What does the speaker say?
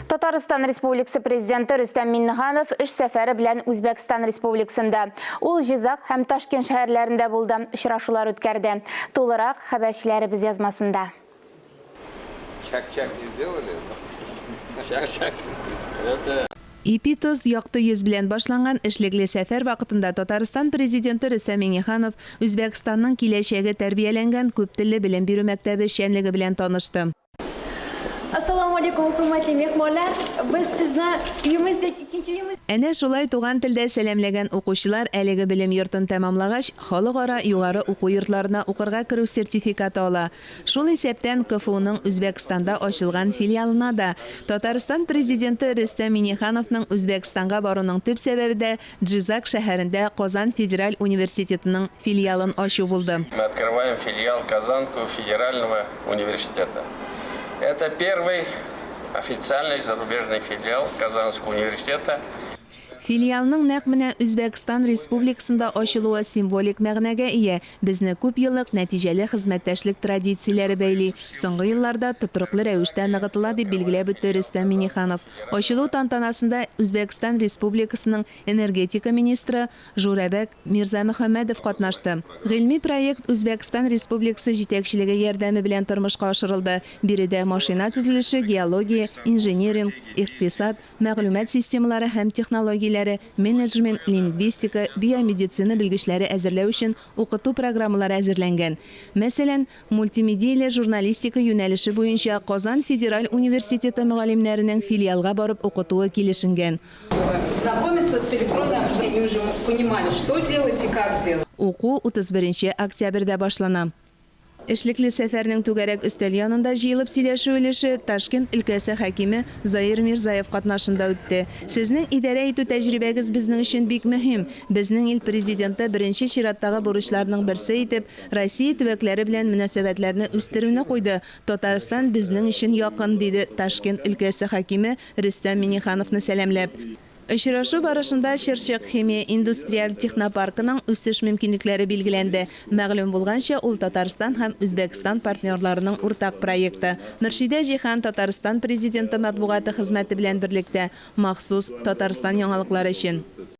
Татарстан Республикасы Президенты Рөстәм Миңнеханов эш сәфәре белән Үзбәкстан Республикасында. Ул Җизак һәм Ташкент шәһәрләрендә булды, очрашулар үткәрде. Тулырак, хәбәрчеләребез язмасында. Чак-чак не сделали, но чак-чак. Это. Ипи-тоз, якты йөз белән башланган эшлекле сәфәр вакытында Татарстан Президенты Рөстәм Миңнеханов Үзбәкстанның киләчәге тәрбияләнгән күптелле белем бирү мәктәбе эшчәнлеге белән танышты. Assalomu alaykum, hurmatli mehmonlar! Biz sizni uyimizdek ikkinchi uyimiz. Әнә шулай туган телдә сәламләгән укучылар әлеге белем йортын тәмамлагач, халыкара югары уку йортларына укырга керү сертификаты ала. Шул исәптән КФУның Үзбәкстанда ачылган филиалына да. Татарстан Президенты Рөстәм Миңнехановның Үзбәкстанга баруның төп сәбәбе дә Джизак шәһәрендә Казан федераль университетының филиалын ачу булды. Мы открываем филиал Казанского федерального университета. Это первый официальный зарубежный филиал Казанского университета. Филиалның нәкъ менә Үзбәкстан Республикасында ачылуы символик мәгънәгә ия, безне күпьеллык нәтиҗәле хезмәттәшлек традицияләре бәйли, соңгы елларда тотрыклы рәвештә ныгытыла, дип билгеләп үтте Рөстәм Миңнеханов. Ачылу тантанасында Үзбәкстан Республикасының энергетика министры Журабек Мирзамөхәммәдов катнашты. Гыйльми проект Үзбәкстан Республикасы җитәкчелеге ярдәме белән тормышка ашырылды. Биредә машина төзелеше, геология, инжиниринг, икътисад, мәгълүмат системалары һәм технологияләре, менеджмент, лингвистика, биомедицина белгечләре әзерләү өчен укыту программалары әзерләнгән. Мәсәлән, Мультимедияле журналистика юнәлеше буенча Казан федераль университеты мөгаллимнәренең филиалга барып укытуы килешенгән. Уку 31 нче октябрьдә башлана. Эшлекле сәфәрнең түгәрәк өстәл янында җыелып сөйләшү өлеше Ташкент өлкәсе хакиме Заир Мирзаев катнашында үтте. Сезнең идарә итү тәҗрибәгез безнең өчен бик мөһим. Безнең ил Президенты беренче чираттагы бурычларның берсе итеп Россия төбәкләре белән мөнәсәбәтләрне үстерүне куйды, Татарстан безнең өчен якын, диде Ташкент өлкәсе хакиме Рөстәм Миңнехановны сәламләп. Очрашу барышында Чырчык химия индустриаль технопаркының үсеш мөмкинлекләре билгеләнде. Мәгълүм булганча, ул Татарстан һәм Үзбәкстан партнерларының уртак проекты. Мөршидә Җиһан Татарстан Президенты матбугаты хезмәте белән берлектә, махсус Татарстан яңалыклары өчен.